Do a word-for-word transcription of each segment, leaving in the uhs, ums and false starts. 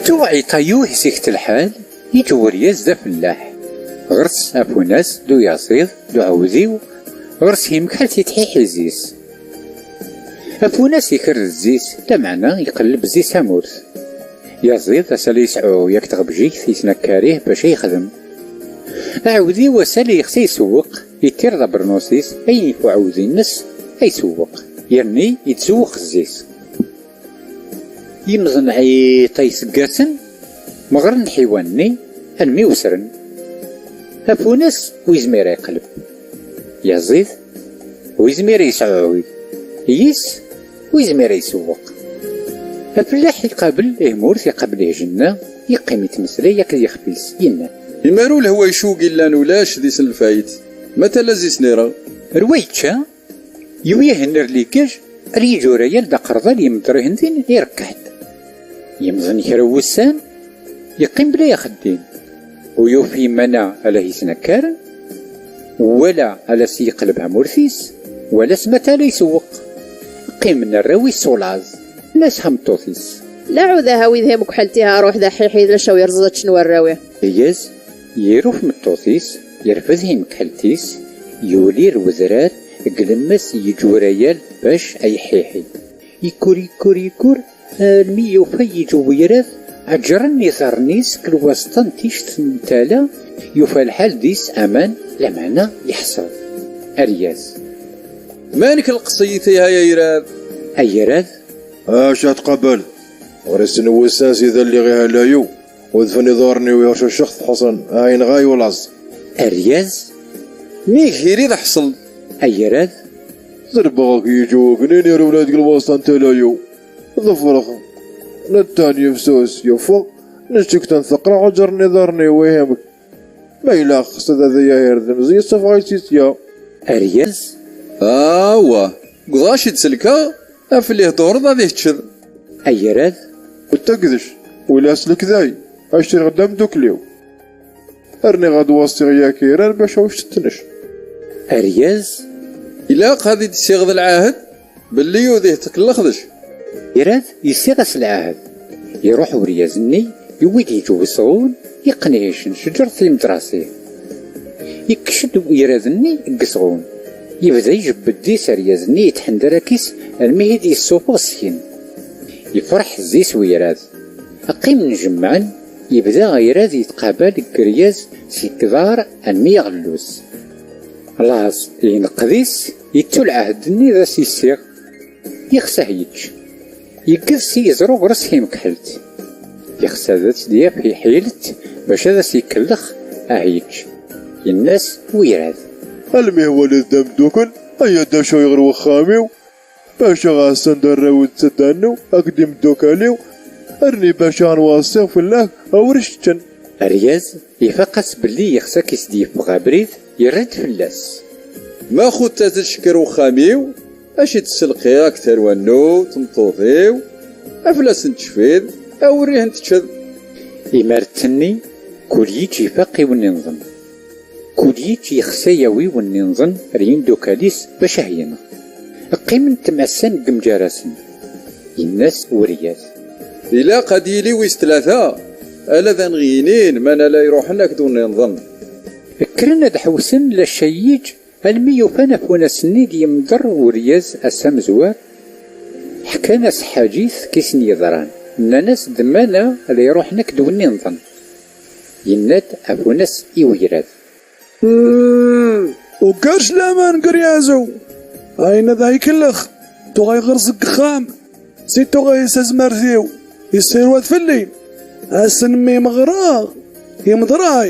Tuɣ Iṭayuh zik-t lḥal, yeǧ Weryaz d afellaḥ. Ɣer-s Apunas d uyaẓiḍ d uɛewdiw, ɣer-s Himekḥelt itḥiḥiz-is. Apunas ikerrez zzi-s, lameɛna iqelleb zzi-s tamurt. Yaẓiḍ asala yesɛu yak tɣebjigt yesnakkar-ih bac ay yexdem. Aɛewdiw asala yexs ay isewweq, ittir d abernus-is, ayen yef uɛewdi-nnes ay isewweq, yerni yettsewweq zzi-s. Yemẓen ɛiṭa iseggasen, meɣren lḥiwan-nni almi usren. Apunas ur yezmir ad yeqleb. Yaẓid ur yezmir ad yesɛuɛuy. Yis ur yezmir ad isewweq. Afellaḥ iqabel ihmurt, iqabel ijenna, yeqqim yettmeslay akked yixef-is, yenna: Imaru lehwa icu yellan ulac di-sen lfayt, ma tala zi-sen ireɣ. Rwa yečča, yuwi-hen ar ligaj, ar yiǧurayal d aqerḍal yemḍer-ihen din irekkeḥ-d. Yemẓen kra n wussan, yeqqim bla ixeddim. Ur yufi mana ala yesnakkaren, wala ala s-yeqleb amurt-is, wala s matala isewweq. Qqimen arraw-is s ulaẓ, nna-s ḥa meṭṭut-is: Laɛud aha wid hi mekḥelt iha ruḥ d aḥiḥi d lacaw yerẓeẓ ad ččen warraw-i. Aryaz iru f meṭṭut-is, yerfed hi mekḥelt-is, yuli ar wedrar, deg lemmes yeǧ urayal bac ay ḥiḥi. Yekkur, yekkur, yekkur, almi yufa yiǧ uwirad, ɛeǧren iḍarren-is deg lwasṭa n tict n tala, yufa lḥal dis aman, lameɛna yeḥṣel. Aryaz: Manek lqeṣyit iha ay ayrad? Ayrad: Acu tqabel? Ɣer-sen wussan sida lliɣ iha layu, udfen iḍarren-iw iɣ cuccex tḥeṣen, ayen ɣay ulaẓ. Aryaz: Nig hiri d ḥṣel. Ayrad: Zerbeɣ-ak yiǧ ugnin irewlad deg lwasṭa n tala-iw. Ḍefreɣ. Nettan yefsus, yeffeɣ. Necc-ik-ten teqreɛ uǧer n iḍarren-iw, ihimek. Ma yella xsed ad yahir d mzi, yessafeɣ-it sya. Aryaz: Awah, gḍac i d-selkeɣ, aflih dureḍ ad iheččed. Ayrad: Ur tagdec, wila s lekday, acriɣ-d amdukliw. Rniɣ ad waṣiɣ yak iran bac awc tettnec. Aryaz: Ilaq ad i d-ssiɣeḍ lɛahed belli ur dih tkellxdec. Irad yessiɣ-as lɛahed. Iruḥ uryaz-nni, yewwi-d yiǧ wesɣun, yeqqen-ihen cǧert timedras-ih. Ikkec-d uyrad-nni deg isɣun. Yebda ijebbed-is aryaz-nni yetḥendarak-is almi i d-yessufeɣ skin. Yefreḥ zzi-s uyrad. Qqimen jemmɛen, yebda ayrad yetqabal deg uryaz si kḍar almi iɣellus. Laẓ yenqed-is, yettu lɛehd-nni d as-issiɣ. Yexs ah yečč. Yeggez si yeẓru ɣer-s himekḥelt. Yexs ad as-d-yaf iḥilet bac ad as-ikellex ah yečč. Yenna-s uyrad: Almi hwalid d ameddukel, aya d acu ɣer wexxam-iw, bac aɣ-asen-d arraw d tadda-nnew akked imeddukal-iw, arni bac aɣ-nwaṣṣi fell-ak awer ččen. Aryaz ifaq-as belli yexs ad k-is-d-yeffeɣ abrid, yerra-d fell-as: Ma xutta tecker uxxam-iw, aci d-selqiɣ ak tarwa-nnew tmeṭṭut-iw, aflas n tecfiḍ, awer ihen-teččeḍ. Imar-ttenni, kul yiǧ ifaq i win nniḍen. Kul yiǧ yexs ad yawi win nniḍen ar yimdukal-is bac ah yenɣ. Qqimen tmassa deg yemǧarasen. Yenna-s uryaz: Ilaq ad yili wis tlata, ala d anɣ-yinin ma nala iruḥen akked win nniḍen. Kkren ad ḥewsen lac ay yiǧ almi ufan afunas-nni d-yemḍer uryaz ass amezwar. Ḥkan-as ḥaǧit k-isen-yeḍran, nnan-as d mana ad iruḥen akked win nniḍen. Yenna-d afunas i uyrad: Uggarc laman deg uryazu, ayen ad ay-kellex, tuɣay ɣer-s deg uxxam, si tuɣay s azmert-iw, yessirwat fell-i, ass n mi meɣreɣ, yemḍeray,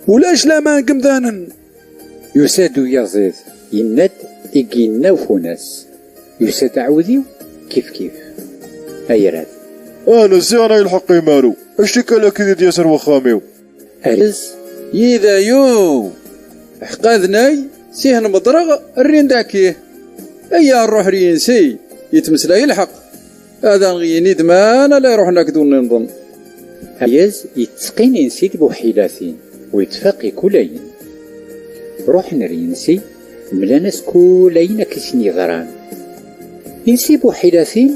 ulac laman deg yemdanen. Yusa-d uyaẓiḍ, yenna-d i yenna ufunas. Yusa-d aɛudiw, kifkif. Ayrad: Ana ziɣen ay lḥeqq imaru, acu-k ala k-id-yas ar wexxam-iw? Arez: Yidayu! Ḥqadnay, sihen meḍreɣ, rrin-d akih. Aya rruḥ ar yinsi, yettmeslay lḥeqq. Ad aɣ-yini-d man ala iruḥen akked unniḍen. Aryaz yettseqqin insi d buḥilatin, u yettfaq i kul ayen. Ruḥen ar yinsi, mlan-as kul ayen akka i sen-yeḍran. Insi buḥilatin,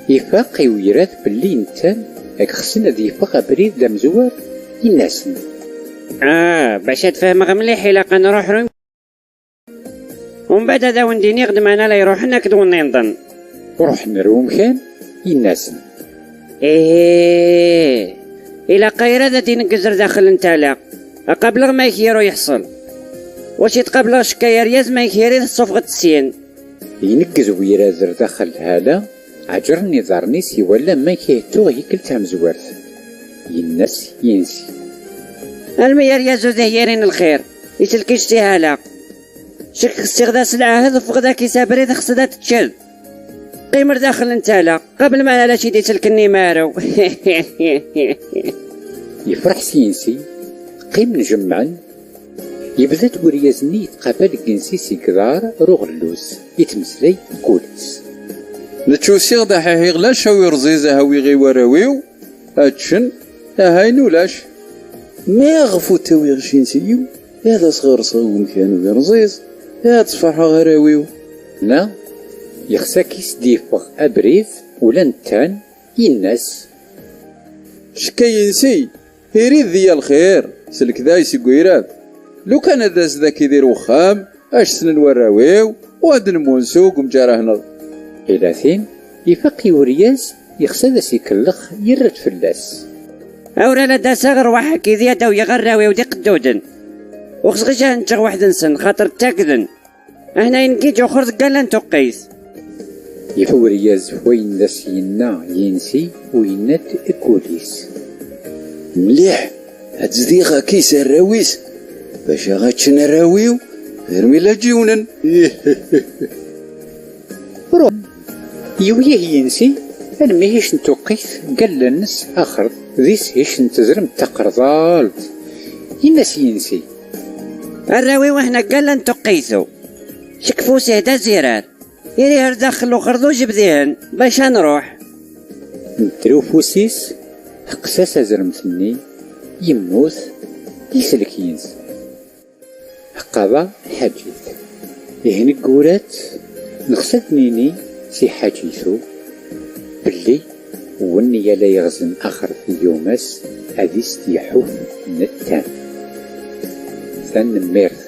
ifaq i uyrad belli nettan Ɣsen ad yeffeɣ abrid d amezwar, yenna-asen: Ah, bac ad fehmeɣ mliḥ, ilaq ad nruḥ ru-, umbeɛd ad awen-d-iniɣ d mana la iruḥen akked wenniḍen. Ruḥen ar umkan, yenna-asen: Ihih, ilaq ayra ad ineggez ar daxel n tala, aqableɣ ma ikyir u yeḥṣel. Waci tqableɣ cekka aryaz ma ikyir i tessufɣeḍ syin. Ineggez wira ar daxel lhala, ɛǧren iḍarren-is iwala amek i hettuɣ hikelt tamezwart. Yenna-s yinsi: Almi aryaz ur d-hyirin lxir, iselk-ic si hala. Cek xsiɣ d as lɛahed ffɣed akis abrid xsed ad teččed. Qqimer daxel n tala, qabel ma ala ci d-iselken imaru. Yefreḥ s yinsi, qqimen jemmɛen. Yebda-d wergaz-nni yettqabal deg yinsi si gḍar ar uɣellus, yettmeslay deg wul-is: Nečč usiɣ-d aḥiḥi ɣlac a wi rẓiz a hawiɣ i warraw-iw, ad ččen, ahayn ulac. Maɣef ur ttawiɣ cinsi-iw, ad as-ɣerseɣ i umkan wi rẓiz, ad sferḥeɣ arraw-iw? Na, yexs akis d-yeffeɣ abrid, ula nettan, yenna-s: Cekka yinsi, irid di yal xir, selked-ay seg wirad. Lukan ad as-d-akidir wexxam, ac ssnen warraw-iw, u ad nmunsu deg umǧarah-nneɣ. Ilatin, ifaq i uryaz, yexs ad as-ikellex, yerra-d fell-as: Awral ad d-aseɣ, rwaḥ akid-i ad d-awyeɣ arraw-iw d iqedduden. Ur xseɣ ic ad neččeɣ weḥd-nsen, xaṭer ttagden. Ahna yengi ǧuxer deg galla n tuqqit. Yif uryaz f wayen d as-yenna yinsi u yenna-d deg wul-is: Mliḥ, ad zdiɣ akis arraw-is, bac aɣ ččen arraw-iw, armi la ǧiwnen. Ruḥ. Yiwi-yah yinsi, almi hic n tuqqit, galla-nnes axert, dis hic n tezremt taqerḍalt. Yenna-s yinsi: Arraw-iw ahna galla n tuqqit-u. Cekfus-ih d azirar. Iri ar daxel uxerḍuj bdihen, bac ad nruḥ. Netter ufus-is, teqqes-as azremt-nni, yemmut, islek yins. Qqaḍa Ḥaǧit. Ihi neggurat, nexs ad nini si Ḥaǧitu belli win yala yeɣzen axerfi yumas ad is-d-iḥuf nettan. Tanemmirt.